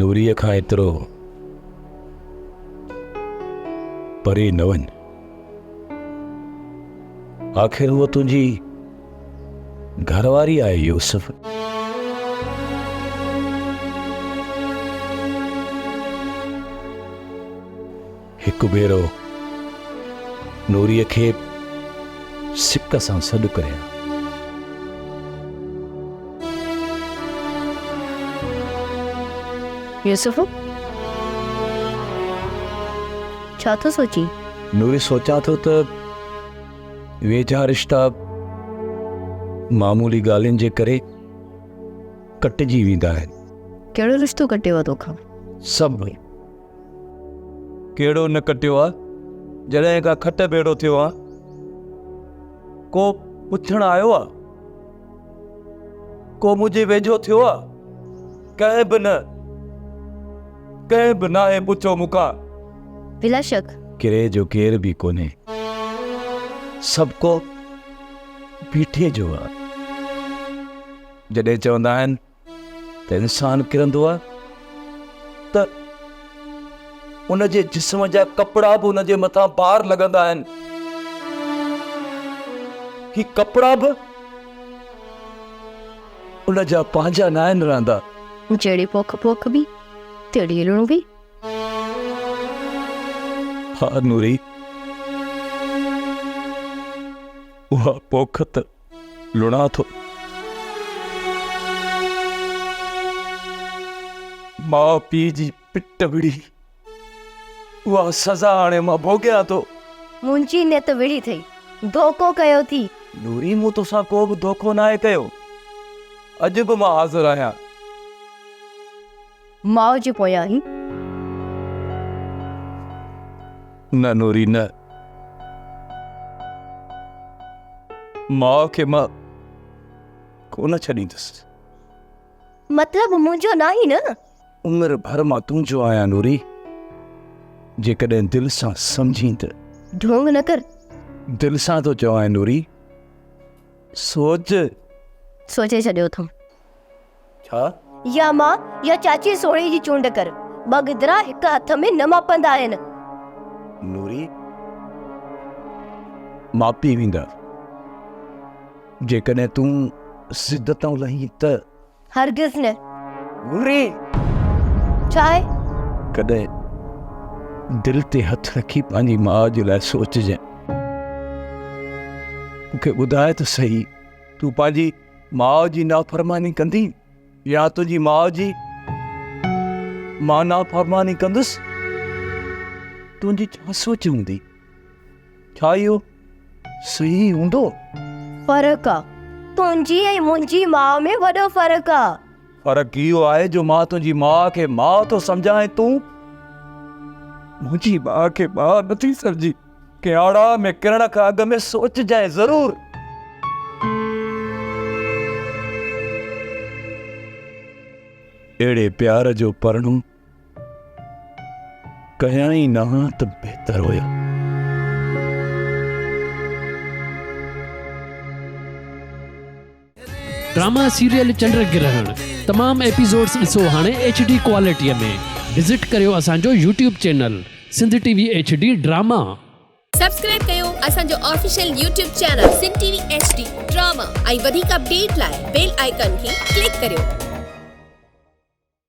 نوريء کان ايترو پري نه وڃ. آخر هوء تنهنجي گهر واري آهي يوسف. هڪ ڀيرو نوريء کي سڪ سان سڏ ڪريان. يوسف! ڇا ٿو سوچين؟ نوري سوچان ٿو ته ويجها رشتا معمولي ڳالهين جي ڪري ڪٽجي ويندا آهن. ڪهڙو رشتو ڪٽيو آ توکان؟ سڀ. ڪهڙو نه ڪٽيو آ، جڏهن کان کٽ ڀيڙو ٿيو آن، ڪو پڇڻ آيو آ؟ ڪو منهنجي ويجهو ٿيو آ؟ ڪنهن به نه، ڪنهن به ناهي پڇيو مون کان. بلا شڪ. ڪري جو ڪير به ڪونهي، سڀ ڪو بيٺي جو آ. جڏهن چوندا آهن ته انسان ڪرندو آهي ته ان جي جسم جا ڪپڙا به ان جي مٿان بار لڳندا آهن. هي ڪپڙا به ان جا پنهنجا ناهن رهندا. جهڙي پوک پوکبي، تهڙي لڻبي. ها نوري، اها پوک ته لڻان ٿو. ماء پيء جي پٽ وڙهي اها سزا هاڻي مان ڀوڳيان ٿو. منهنجي نيت وڙهي اٿئي، ڌوڪو ڪيو ٿي. نوري مون توسان ڪو به ڌوڪو ناهي ڪيو، اڄ به مان حاضر آهيان. ماء جي پويان آهين. نه نوري نه. ماء کي مان ڪونه ڇڏيندس. مطلب منهنجو ناهين نه؟ عمر ڀر مان تنهنجو آهيان نوري، جيڪڏهن دل سان سمجهين ته. ڍونگ نه ڪر. دل سان ٿو چوانء نوري، سوچ. سوچي ڇڏيو اٿم. ڇا؟ يا مان يا چاچي سهڻي جي چونڊ ڪر. ٻه گدرا هڪ هٿ ۾ نه ماپندا آهن. نوري، ماپي ويندا. جيڪڏهن تون ضد تان لهين ته. هرگز نه. نوري! ڇا آهي؟ ڪڏهن دل تي هٿ رکي پنهنجي ماء جي لاء سوچجانء. مون کي ٻڌاء ته سهي، تون پنهنجي ماء جي نافرماني ڪندين يا تنهنجي ماء جي مان نافرماني ڪندس؟ تنهنجي ڇا سوچ هوندي؟ ڇا اهو صحيح هوندو؟ فرق آ. تنهنجي ۽ منهنجي ماء ۾ وڏو فرق آ. فرق اهو آهي جو مان تنهنجي ماء کي ماء ٿو سمجهان ۽ تون منهنجي ماء کي ماء نٿي سمجهين. ڪياڙا ۾ ڪرڻ کان اڳ ۾ سوچجانء ضرور. اهڙي پيار جو پرڻو ڪيان ئي نه ها ته بهتر هيو. ڊراما سيريل چنڊ گرهڻ تمام ايپيسوڊس ڏسو هاڻي ايڇ ڊي ڪوالٽي ۾ وزٽ ڪريو اسان جو YouTube channel Sindh T V H D drama. Subscribe ڪيو اسان جو official YouTube channel Sindh T V H D drama ۽ وڌيڪ اپڊيٽ لاء بيل آئيڪان کي ڪلڪ ڪريو.